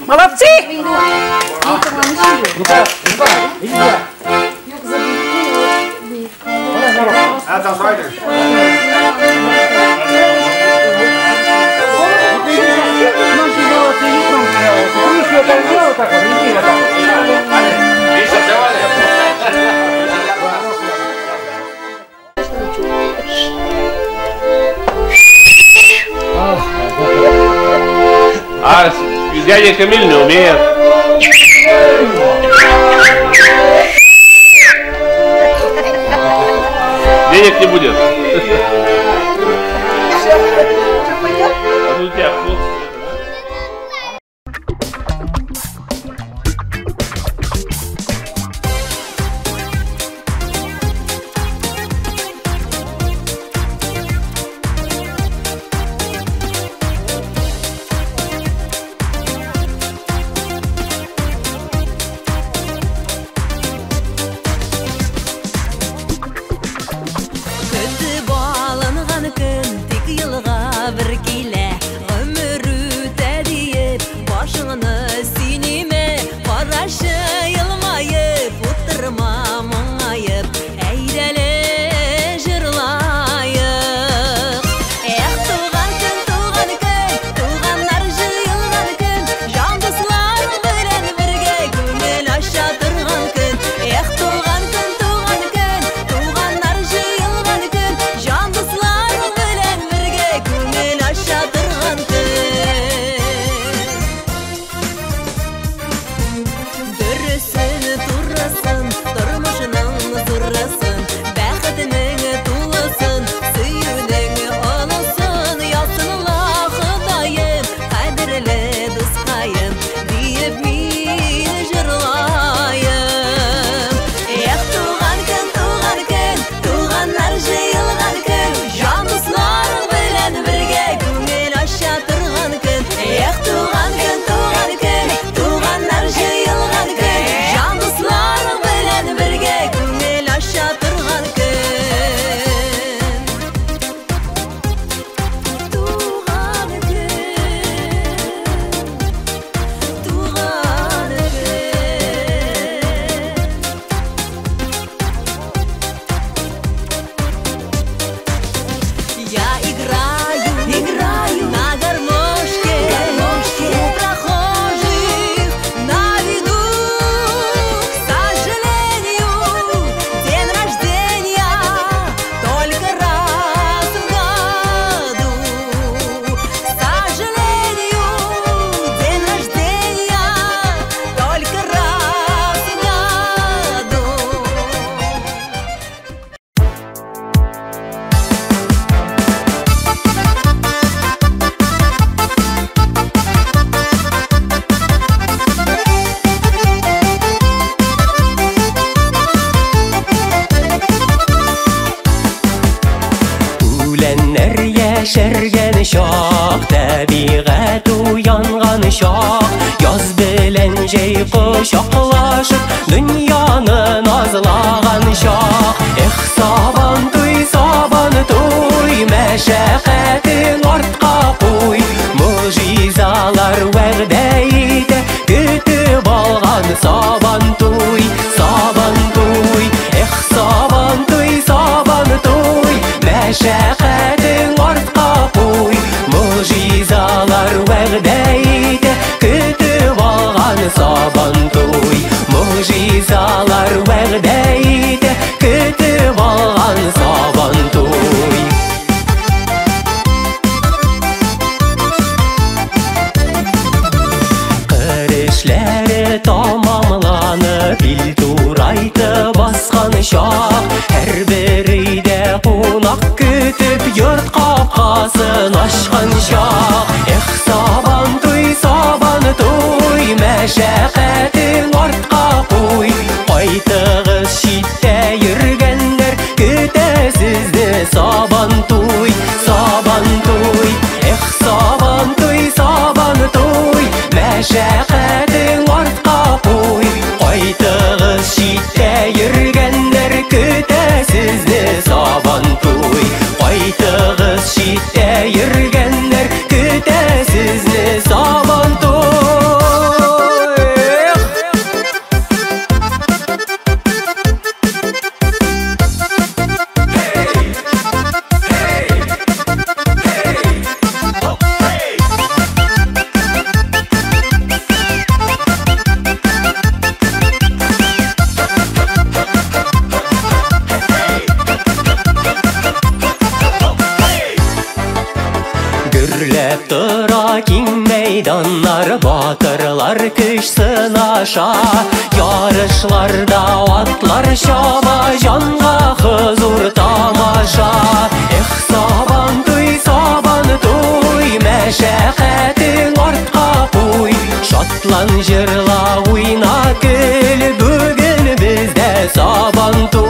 Молодцы! А дядя Камиль не умеет. Денег не будет. А тут у тебя хвост. Яшәргән чак, табигать уянган чак, яз белән җәй кочаклашып, дөньяны назлаган чак. Эх, сабан туй, мәшәкатен артка куй, могҗизалар вәгъдә итә, көтеп алган сабан туй, сабан туй. Эх, сабан туй, мәшәкатен артка куй, могҗизалар вәгъдә итә, көтеп алган сабан туй, могҗизалар вәгъдә итә, көтеп алган сабан туй. Кыр эшләре тамамланып, ил турайтып баскан чак, һәрбер өйдә кунак көтеп, йорт капкасын ачкан чак. Эх, сабан туй, мәшәкатен артка куй, кайтыгыз читтә йөргәннәр, көтә сезне сабан туй, сабан туй. Эх, сабан туй, мәшәкатен артка куй, кайтыгыз читтә йөргәннәр, көтә сезне сабан туй, кайтыгыз читтә йөргәннәр, көтә сезне. Атлар көч сынаша, ярышларда атлар чаба, җанга хозур тамаша. Эх, Сабан туй, Сабан туй, мәшәкатең артка куй. Шатлан, җырла, уйна, көл, бүген бездә Сабан туй.